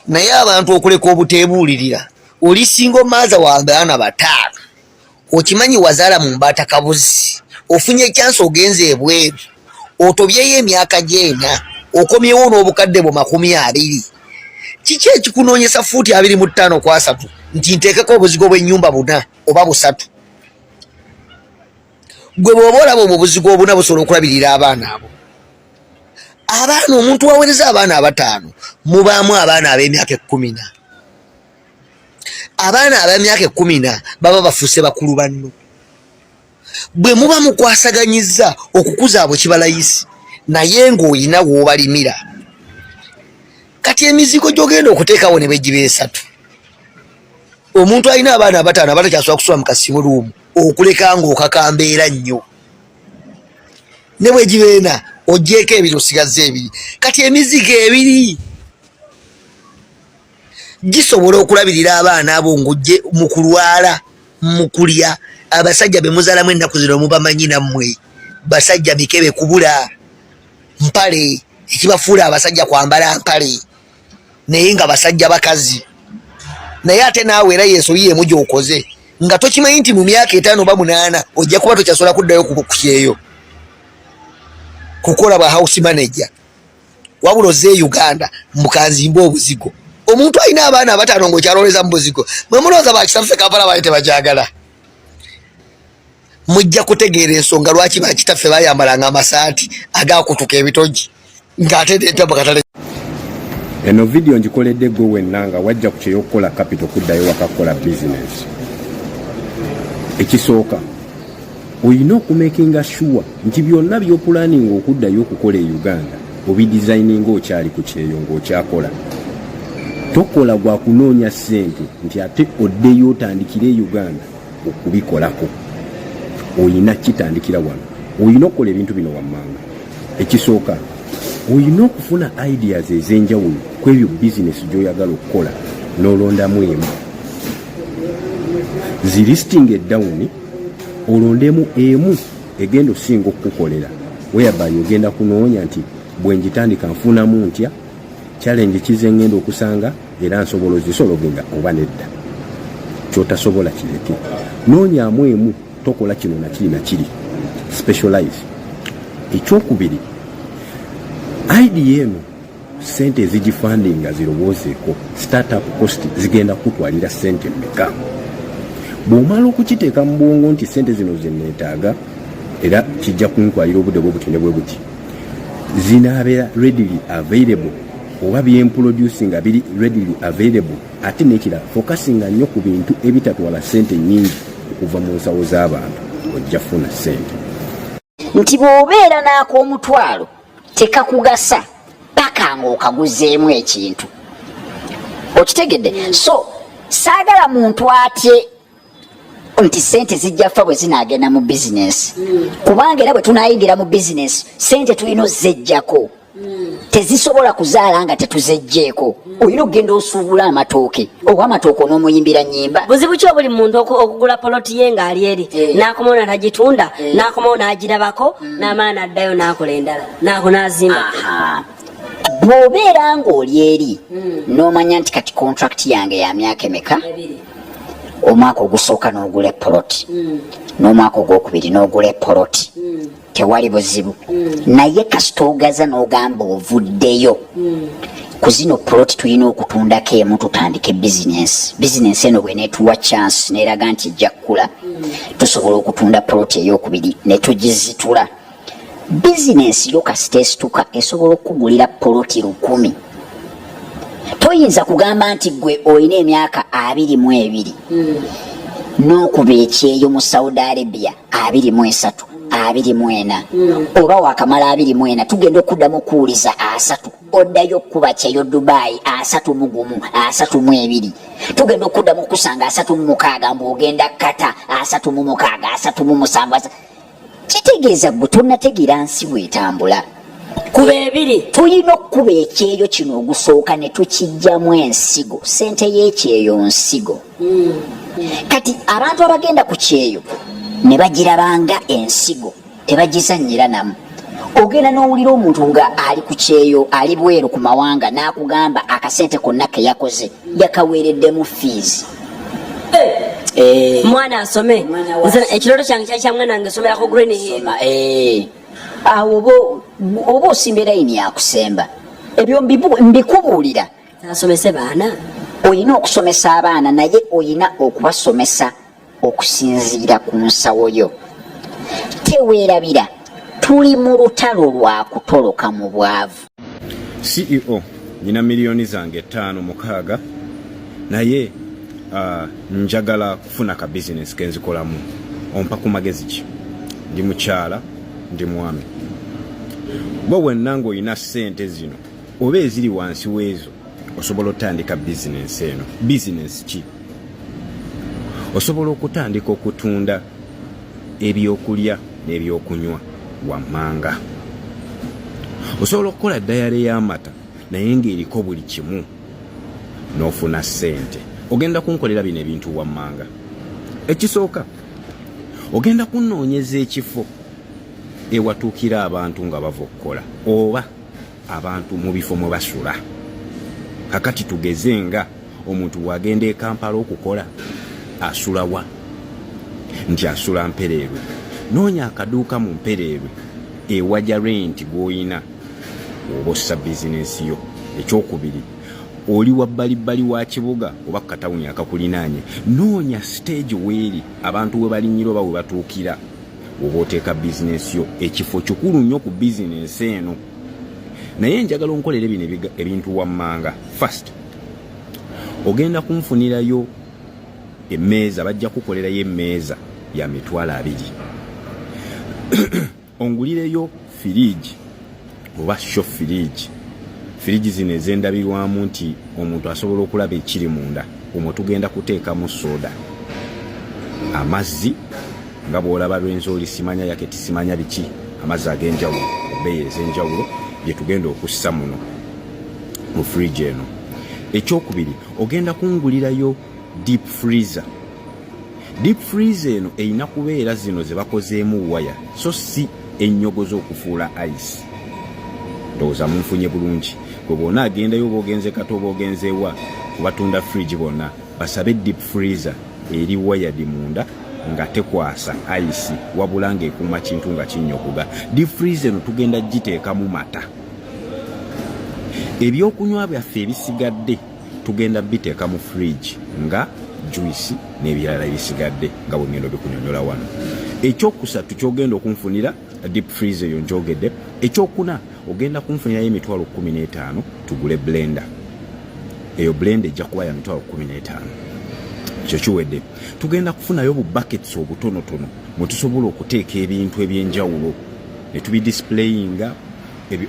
Naye abantu okuleka obuteebuulirira, oli single mother wa baana bataano, okimanyi wazaala mu mbaata kabuzi, ofunye chance ogenze ebweru, otobyeyo emyaka gyena, okomyewo n'obukadde bwo 20. Kiki ekikunoonyesa fuuti 25 ku 30 nti nteekeko obuzigo bw'ennyumba buna oba busatu? Gwe bw'oba olaba obwo obuzigo obuna busobola okulabirira abaana abo. Abaana omuntu wawereza abaana abataano, mubaamu abaana ab'emyaka 14. Abaana ab'emyaka 14 baba bafuuse bakulu banno. Bwe muba mukwasaganyizza okukuza abo kibalayisi, naye ng'olina w'obalimira. Kati emizigo gy'ogenda okuteekawo ne bwe giba esatu, omuntu alina abaana abataano abatakyasobola kusula mu kasimu luumu, okuleka ng'okaka mbeera nnyo. Ne bwe giba ena, ogyeko ebiri, osigazza ebiri. Kati emizigo ebiri gisobola okulabirira abaana abo ng'ojje mu kulwala, mu kulya? Abasajja be muzaalamu ennaku zino mubamanyi nammwe, basajja mikebe kubula mpale. Ekibafuula abasajja kwambala mpale, naye nga basajja bakazi. Naye ate naawe era yensobi yemu gy'okoze nga tokimanyi nti mu myaka 5 oba 8 ojja kuba tokyasobola kuddayo ku kyeyo kukola bwa house manager, wabula ozze e Uganda mukanzimba obuzigo. Omuntu alina abaana abataano ng'okyalowoleza mu buzigo, mwe mulowooza bakitaffe Kampala baali tebakyagala? Mujja kutegeera ensonga lwaki bakitaffe bayambalanga amasaati agakutuka ebitogi ng'ate nempya mu katale. Eno vidiyo ngikoledde gwe wenna nga wajja ku kyeyo okukola capital kuddayo waka kukola bizinesi. Ekisooka, olina okumakinga sure nti byonna by'opulaninga okuddayo okukola e Uganda obidesigninga okyali ku kyeyo ng'okyakola. Tokola gwa kunoonya ssente nti ate oddeyo otandikire e Uganda okubikolako. Oyina kitandikira wano. Oyina okukola ebintu bino wammanga. Ekisooka, olina okufuna ideas ez'enjawulo ku ebyo bizinesi gy'oyagala okukola, n'olondamu emu, zilisting down, olondemu emu egenda osinga okukukolera, whereby ogenda kunoonya nti bwe ngitandika nfunamu ntya, challenge kize ngenda okusanga, era nsobola ozisolvinga oba nedda. Kyotasobola kireke. Noonyamu emu, tokola kino nakiri nakiri, specialize. Ekyokubiri, idea eno sente ezigifundinga zirowoozeeko. Startup cost zigenda kukutwalira sente mmeka? Bw'omala okukiteeka mu bwongo nti sente zino zeneetaaga era kijja kuntwalira obudde bwe buti ne bwe buti, zinaabeera readily available oba byemproducinga biri readily available? Ate nekirala, focusinga nnyo ku bintu ebitatwala sente nnyingi okuva mu nsawo z'abantu, ojja funa sente. Nti bw'obeera n'ak'omutwalo tekakugasa paka ng'okaguzeemu ekintu, okitegedde? So saagala muntu atye nti sente zijja ffa bwe zinaagenda mu bizinesi, kubanga era bwe tunayingira mu bizinesi sente tulina ozejjako. Tezisobola kuzaala nga tetuzejjeeko. Olina okugenda osuubula amatooke, oba amatooke onoomuyimbira nyimba. Buzibu ki obuli muntu okugula poloti ye ng'ali eri, n'akomawo n'agitunda, n'akomawo n'agirabako, n'amala n'addayo n'akola endala nako n'azimba? Aha. Bw'obeera ng'oli eri n'omanya nti kati contract yange ya myaka emeka, omwaka ogusooka n'ogula epoloti, n'omwaka ogwokubiri n'ogula epoloti, tewali buzibu. Naye kasita ogaza n'ogamba ovuddeyo ku zino poloti, tulina okutundako emu tutandike bizinensi. Bizinensi eno bweneetuwa chance neraga nti ejja kukula, tusobola okutunda poloti eyokubiri ne tugizitula. Bizinensi yo kasita esituka esobola okukugulira poloti 1000. Toyinza kugamba nti gwe olina emyaka 22 n'okuba ekyeyo mu Saudi Arabia 23, 24, oba wakamala 24, tugenda okuddamu okuwuliza 30, oddayo okukuba kyeyo Dubai 31, 32, tugenda okuddamu okusanga 36, mbu ogenda kata 36, 37. Kitegeeza gwe tonnategeera nsi bwetambula. Kuba ebiri. Tulina okukuba ekyeyo kino ogusooka ne tukijjamu ensigo. Sente y'ekyeyo nsigo. Kati abantu abagenda ku kyeyo ne bagirabanga ensigo tebagizannyira namu. Ogenda n'owulira omuntu nga ali ku kyeyo, ali bweru ku mawanga, n'akugamba akasente konna ke yakoze yakaweereddemu fiizi. Mwana asome. Mwana wa- Nze ekirooto kyange kyali kya mwana wange somerako Green Hill. Soma, awo oba osimba erayini yakusemba. Ebyo mbikubuulira. Asomese baana. Olina okusomesa abaana, naye olina okubasomesa okusinziira ku nsawo yo. Teweerabira, tuli mu lutalo lwa kutoloka mu bwavu. CEO, nyina miliyoni zange 5 6, naye njagala kufuna ka bizinesi kenzikolamu. Ompa ku magezi ki? Ndi mukyala, ndi mwami. Gwe wenna ng'olina ssente zino oba eziri wansi w'ezo, osobola otandika bizinensi eno. Bizinensi ki? Osobola okutandika okutunda ebyokulya n'ebyokunywa wammanga. Osobola okukola dairy y'amata naye ng'eriko buli kimu n'ofuna ssente. Ogenda kunkolera bino ebintu wammanga. Ekisooka, ogenda kunoonyeza ekifo ewatuukira abantu nga bava okukola oba abantu mu bifo mwe basula. Kakati tugeze nga omuntu bw'agenda e Kampala okukola, asula wa? Nti asula Mpereerwe. Noonya akaduuka mu Mpereerwe ewaja renti gw'oyina oba ossa bizinensi yo. Ekyokubiri, oli wa bbalibbali wa kibuga oba ku katawuni akakulinaanye, noonya siteegi weeri abantu we balinnyira oba we batuukira oba oteeka bizinensi yo. Ekifo kikulu nnyo ku bizinensi eno, naye njagala onkolere bino ebintu wammanga. First, ogenda kunfunirayo emmeeza, bajja kukolerayo emmeeza ya 20,000. Ongulireyo firiigi oba sho firiigi, firiigi zino ez'endabirwamu nti omuntu asobola okulaba ekiri munda. Omwo tugenda kuteekamu soda, amazzi nga bw'olaba Rwenzori, simanya yaketi, simanya biki, amazzi ag'enjawulo, ebbeeyi ez'enjawulo, bye tugenda okussa muno mu firiigi eno. Ekyokubiri, ogenda kungulirayo deep freezer. Deep freezer eno erina kubeera zino ze bakozeemu waya, so si ennyogoza okufuula ice. Ndowooza munfunye bulungi. Gwe bwona agendayo oba ogenze kato oba ogenze wa kubatunda fridge, bonna basabe deep freezer eri wired munda nga tekwasa ice, wabula ng'ekuuma kintu nga kinnyogoga. Deep freezer eno tugenda giteekamu mata. Ebyokunywa byaffe ebisigadde tugenda biteeka mu fridge nga juice n'ebirala ebisigadde nga bwe ngenda obikunyonyola wano. Ekyokusatu kyogenda okunfunira, deep freezer eyo njogedde. Ekyokuna, ogenda kunfunirayo 15,000 tugule blender. Eyo blender ejja kuba ya 15,000. Ekyo kiwedde, tugenda kufunayo bu buckets obutonotono mwe tusobola okuteeka ebintu ebyenjawulo ne tubidisplayinga.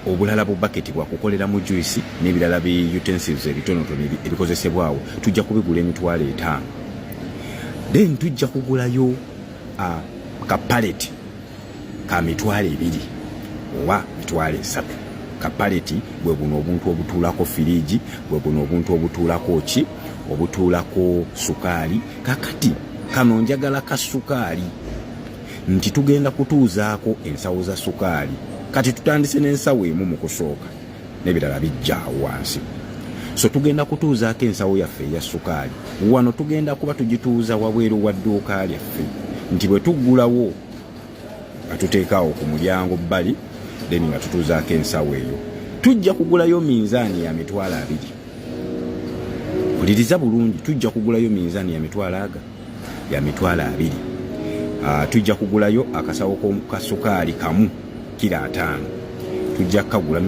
Obulala bu bucket bwakukolera mu juice n'ebirala bi utensils ebitonotono ebikozesebwawo, tujja kubigula 50,000. Then tujja kugulayo ka pallet ka 20,000 oba 30,000. Ka pallet bwe buno obuntu obutuulako firiigi, bwe buno obuntu obutuulako ki, obutuulako sukaali. Kakati kano njagala ka sukaali, nti tugenda kutuuzaako ensawo za sukaali. Kati tutandise n'ensawo emu mu kusooka, n'ebirala bijja awo wansi. So tugenda kutuuzaako ensawo yaffe eya sukaali wano. Tugenda kuba tugituuza wabweru wa dduuka lyaffe, nti bwe tuggulawo nga tuteekaawo ku mulyango bbali, then nga tutuuzaako ensawo eyo. Tujja kugulayo minzaani ya 20,000. Wuliriza bulungi, tujja kugulayo minzaani ya mitwalo aga ya 20,000. Tujja kugulayo akasawo ka sukaali kamu kiro 50, tujja kukagula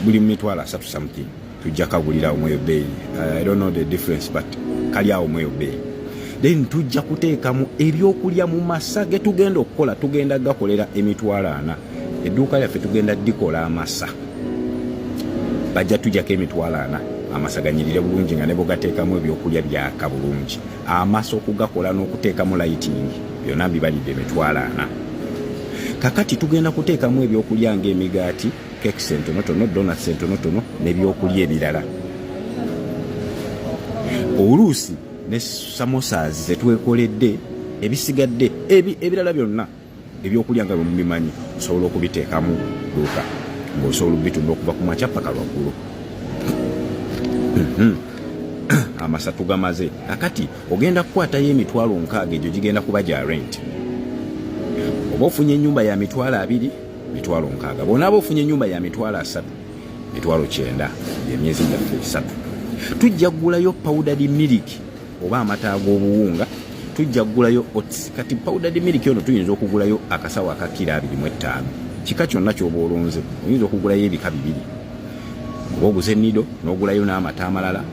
buli mu 30,000 something. Tujja kagulira awo mweyo bbeeyi. I don't know the difference, but kali awo mweyo bbeeyi. Then tujja kuteekamu ebyokulya mu masa ge tugenda okukola, tugenda gakolera 40,000. Edduuka lyaffe tugenda dikola amasa, bajja tujjako 40,000, amasa ganyirire bulungi nga ne bwegateekamu ebyokulya byaka bulungi. Amasa okugakola n'okuteekamu lighting byonna mbibalidde 40,000. Kakati tugenda kuteekamu ebyokulya ng'emigaati, cakes entonotono, donuts entonotono n'ebyokulya ebirala, oluusi ne samosas zetwekoledde. Ebisigadde ebirala byonna ebyokulya nga bwemubimanyi osobola okubiteekamu. edduuka ng'osobola obitunda okuva ku makya paka lwaggulo. Amasa tugamaze. Kakati ogenda kukwatayo 60,000, egyo gigenda kuba gya rent. Oba ofunye ennyumba ya 20,000, 60,000. Bw'onaaba ofunye ennyumba ya 30,000, 90,000, emyezi gyaffe 3. Tujja kugulayo powdered milk oba amata ag'obuwunga, tujja kugulayo oats. Kati powdered milk ono tuyinza okugulayo akasawo aka kiro 25, kika kyonna ky'oba olonze. Oyinza okugulayo ebika bibiri, oba oguze Nido n'ogulayo n'amata amalala,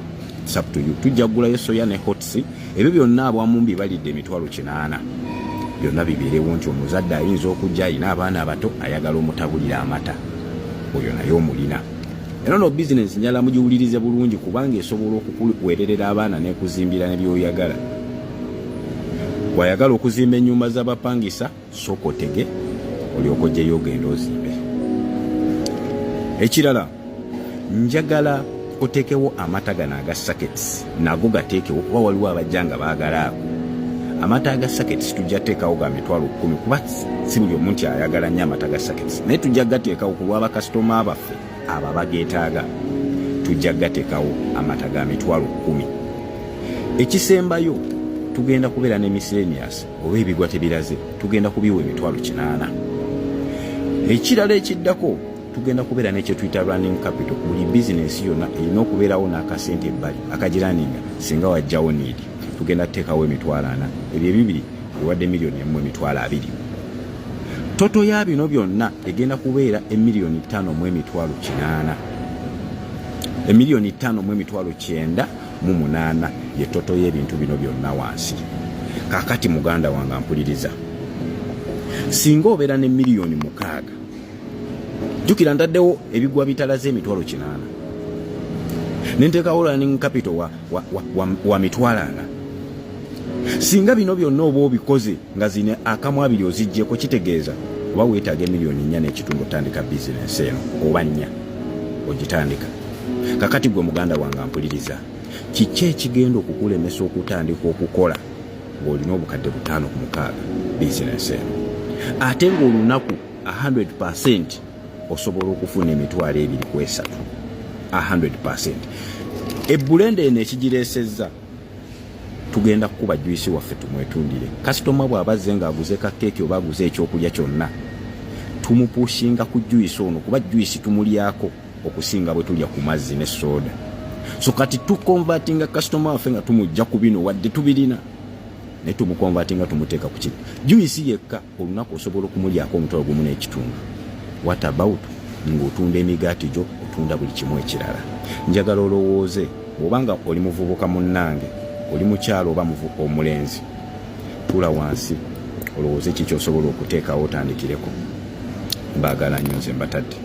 it's up to you. Tujja kugulayo soya ne oats. Ebyo byonna abwamu mbibalidde 80,000. Byonna bibeerewo nti omuzadde ayinza okujja alina abaana abato, ayagala omutabulira amata, oyo naye omulina. Era no bizinensi njala mugiwulirize bulungi, kubanga esobola okukuweererera abaana n'ekuzimbira ne byoyagala. Bw'ayagala okuzimba ennyumba z'abapangisa, sooka otege olyoka ojjeyo ogenda ozimbe. Ekirala, njagala oteekewo amata gano aga sachets, nago gateekewo, kuba waliwo abajja nga baagala ago amata aga sachets. Tujja teekawo ga 10,000, kuba si buli omu nti ayagala nnyo amata ga sachets, naye tujja gateekawo ku lw'abakasitoma baffe abo abageetaaga. Tujja gateekawo amata ga 10,000. Ekisembayo, tugenda kubeera ne miscellaneous oba ebigwa tebiraze, tugenda kubiwa 80,000. Ekirala ekiddako, tugenda kubeera nekyetuyita running capital. Buli bizinensi yonna erina okubeerawo n'akasente ebbali akagiraninga singa wajjawo need. Tugenda kuteekawo 40,000. Ebyo ebibiri ewadde 1,020,000. Total ya bino byonna egenda kubeera 5,800,000, 5,908,000 ye total y'ebintu bino byonna wansi. Kaakati muganda wange ampuliriza, singa obeera ne 6 million, jjukira ntaddewo ebigwa bitalaze 80,000, nenteekawo running capital wa 40,000. Singa bino byonna oba obikoze nga zino akamu abiri oziggyeko, kitegeeza oba weetaaga 4.5 million otandika bizinensi eno, oba 4 ogitandika. Kakati gwe muganda wange ampuliriza, kiki ekigenda okukulemesa okutandika okukola ng'olina 506,000 bizinensi eno, ate ng'olunaku 100 osobola okufuna 23,000 100? Ebbulenda eno ekigireesezza, tugenda kukuba juice waffe tumwetundire. Kasitoma bw'aba azze ng'aguze ka keeki oba aguze ekyokulya kyonna, tumupushinga ku juice ono, kuba juice tumulyako okusinga bwe tulya ku mazzi ne soda. So kati tukonvatinga kasitoma waffe nga tumujja ku bino, wadde tubirina, naye tumukonvatinga tumuteeka ku kino. Juice yekka olunaku osobola okumulyako 1.5 million. What about ng'otunda emigaati gyo, otunda buli kimu ekirala? Njagala olowooze. Bw'oba nga oli muvubuka munnange, oli mukyalo oba omulenzi, tuula wansi olowooze ki kyosobola okuteekawo otandikireko. Mbaagala nnyo, nze mbatadde.